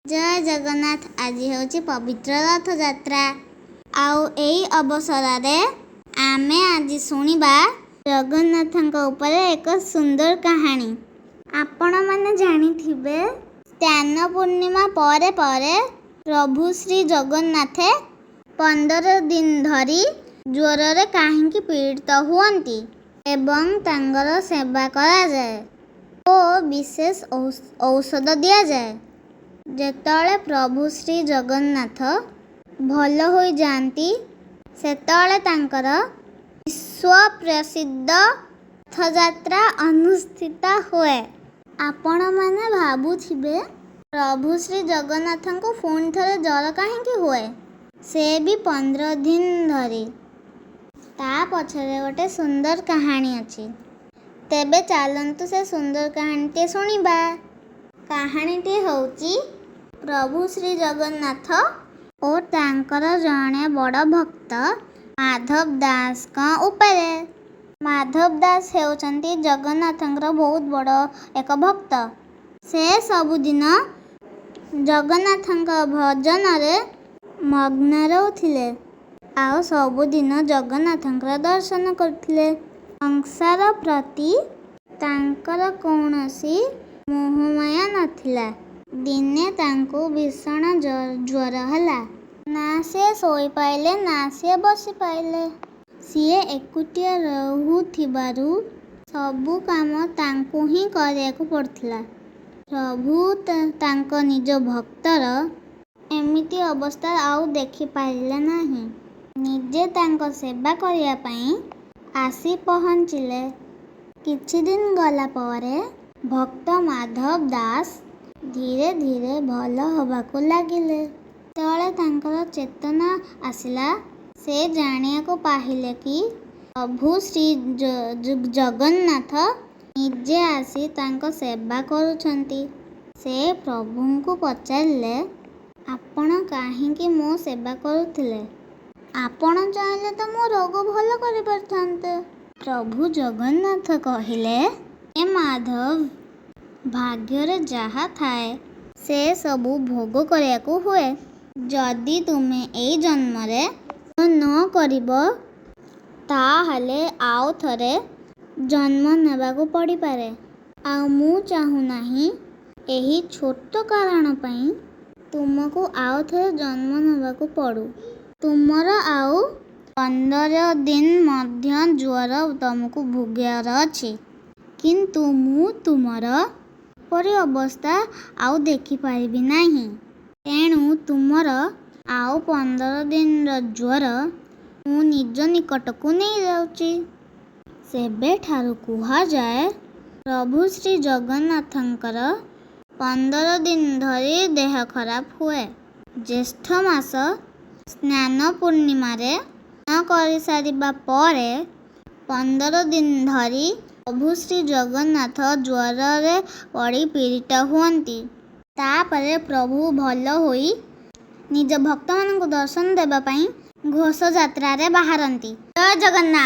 ଜୟ ଜଗନ୍ନାଥ। ଆଜି ହେଉଛି ପବିତ୍ର ରଥଯାତ୍ରା, ଆଉ ଏଇ ଅବସରରେ ଆମେ ଆଜି ଶୁଣିବା ଜଗନ୍ନାଥଙ୍କ ଉପରେ ଏକ ସୁନ୍ଦର କାହାଣୀ। ଆପଣମାନେ ଜାଣିଥିବେ, ସ୍ନାନ ପୂର୍ଣ୍ଣିମା ପରେ ପରେ ପ୍ରଭୁ ଶ୍ରୀ ଜଗନ୍ନାଥ 15 ଦିନ ଧରି ଜ୍ୱରରେ କାହିଁକି ପୀଡ଼ିତ ହୁଅନ୍ତି ଏବଂ ତାଙ୍କର ସେବା କରାଯାଏ ଓ ବିଶେଷ ଔଷଧ ଦିଆଯାଏ। ଯେତେବେଳେ ପ୍ରଭୁ ଶ୍ରୀ ଜଗନ୍ନାଥ ଭଲ ହୋଇଯାଆନ୍ତି, ସେତେବେଳେ ତାଙ୍କର ବିଶ୍ୱ ପ୍ରସିଦ୍ଧ ରଥଯାତ୍ରା ଅନୁଷ୍ଠିତ ହୁଏ। ଆପଣମାନେ ଭାବୁଥିବେ, ପ୍ରଭୁ ଶ୍ରୀ ଜଗନ୍ନାଥଙ୍କୁ ପୁଣି ଥରେ ଜ୍ୱର କାହିଁକି ହୁଏ, ସେ ବି 15 ଦିନ ଧରି? ତା ପଛରେ ଗୋଟେ ସୁନ୍ଦର କାହାଣୀ ଅଛି। ତେବେ ଚାଲନ୍ତୁ, ସେ ସୁନ୍ଦର କାହାଣୀଟି ଶୁଣିବା। କାହାଣୀଟି ହେଉଛି ପ୍ରଭୁ ଶ୍ରୀ ଜଗନ୍ନାଥ ଓ ତାଙ୍କର ଜଣେ ବଡ଼ ଭକ୍ତ ମାଧବ ଦାସଙ୍କ ଉପରେ। ମାଧବ ଦାସ ହେଉଛନ୍ତି ଜଗନ୍ନାଥଙ୍କର ବହୁତ ବଡ଼ ଏକ ଭକ୍ତ। ସେ ସବୁଦିନ ଜଗନ୍ନାଥଙ୍କ ଭଜନରେ ମଗ୍ନ ରହୁଥିଲେ ଆଉ ସବୁଦିନ ଜଗନ୍ନାଥଙ୍କର ଦର୍ଶନ କରୁଥିଲେ। ସଂସାର ପ୍ରତି ତାଙ୍କର କୌଣସି ମୋହମାୟା ନଥିଲା। ଦିନେ ତାଙ୍କୁ ଭୀଷଣ ଜ୍ୱର ହେଲା। ନା ସିଏ ଶୋଇପାଇଲେ, ନା ସିଏ ବସିପାଇଲେ। ସିଏ ଏକୁଟିଆ ରହୁଥିବାରୁ ସବୁ କାମ ତାଙ୍କୁ ହିଁ କରିବାକୁ ପଡ଼ୁଥିଲା। ପ୍ରଭୁ ତାଙ୍କ ନିଜ ଭକ୍ତର ଏମିତି ଅବସ୍ଥା ଆଉ ଦେଖିପାରିଲେ ନାହିଁ। ନିଜେ ତାଙ୍କ ସେବା କରିବା ପାଇଁ ଆସି ପହଞ୍ଚିଲେ। କିଛି ଦିନ ଗଲା ପରେ ଭକ୍ତ ମାଧବ ଦାସ ଧୀରେ ଧୀରେ ଭଲ ହେବାକୁ ଲାଗିଲେ। ଯେତେବେଳେ ତାଙ୍କର ଚେତନା ଆସିଲା, ସେ ଜାଣିବାକୁ ପାଇଲେ କି ପ୍ରଭୁ ଶ୍ରୀ ଜଗନ୍ନାଥ ନିଜେ ଆସି ତାଙ୍କ ସେବା କରୁଛନ୍ତି। ସେ ପ୍ରଭୁଙ୍କୁ ପଚାରିଲେ, "ଆପଣ କାହିଁକି ମୋ ସେବା କରୁଥିଲେ? ଆପଣ ଚାହିଁଲେ ତ ମୋ ରୋଗ ଭଲ କରିପାରିଥାନ୍ତେ।" ପ୍ରଭୁ ଜଗନ୍ନାଥ କହିଲେ, "ହେ ମାଧବ, ଭାଗ୍ୟରେ ଯାହା ଥାଏ ସେ ସବୁ ଭୋଗ କରିବାକୁ ହୁଏ। ଯଦି ତୁମେ ଏଇ ଜନ୍ମରେ ନ କରିବ, ତାହେଲେ ଆଉ ଥରେ ଜନ୍ମ ନେବାକୁ ପଡ଼ିପାରେ। ଆଉ ମୁଁ ଚାହୁଁନାହିଁ ଏହି ଛୋଟ କାରଣ ପାଇଁ ତୁମକୁ ଆଉ ଥରେ ଜନ୍ମ ନେବାକୁ ପଡ଼ୁ। ତୁମର ଆଉ 15 ଦିନ ମଧ୍ୟ ଜ୍ୱର ତୁମକୁ ଭୋଗିବାର ଅଛି, କିନ୍ତୁ ମୁଁ ତୁମର ଏପରି ଅବସ୍ଥା ଆଉ ଦେଖିପାରିବି ନାହିଁ। ତେଣୁ ତୁମର ଆଉ 15 ଦିନର ଜ୍ୱର ମୁଁ ନିଜ ନିକଟକୁ ନେଇଯାଉଛି।" ସେବେଠାରୁ କୁହାଯାଏ, ପ୍ରଭୁ ଶ୍ରୀ ଜଗନ୍ନାଥଙ୍କର 15 ଦିନ ଧରି ଦେହ ଖରାପ ହୁଏ। ଜ୍ୟେଷ୍ଠ ମାସ ସ୍ନାନ ପୂର୍ଣ୍ଣିମାରେ ସ୍ନାନ କରିସାରିବା ପରେ 15 ଦିନ ଧରି ପ୍ରଭୁ ଶ୍ରୀ ଜଗନ୍ନାଥ ଜ୍ୱରରେ ପଡ଼ି ପୀଡ଼ିତ ହୁଅନ୍ତି। ତାପରେ ପ୍ରଭୁ ଭଲ ହୋଇ ନିଜ ଭକ୍ତମାନଙ୍କୁ ଦର୍ଶନ ଦେବା ପାଇଁ ଘୋଷଯାତ୍ରାରେ ବାହାରନ୍ତି। ଜୟ ଜଗନ୍ନାଥ।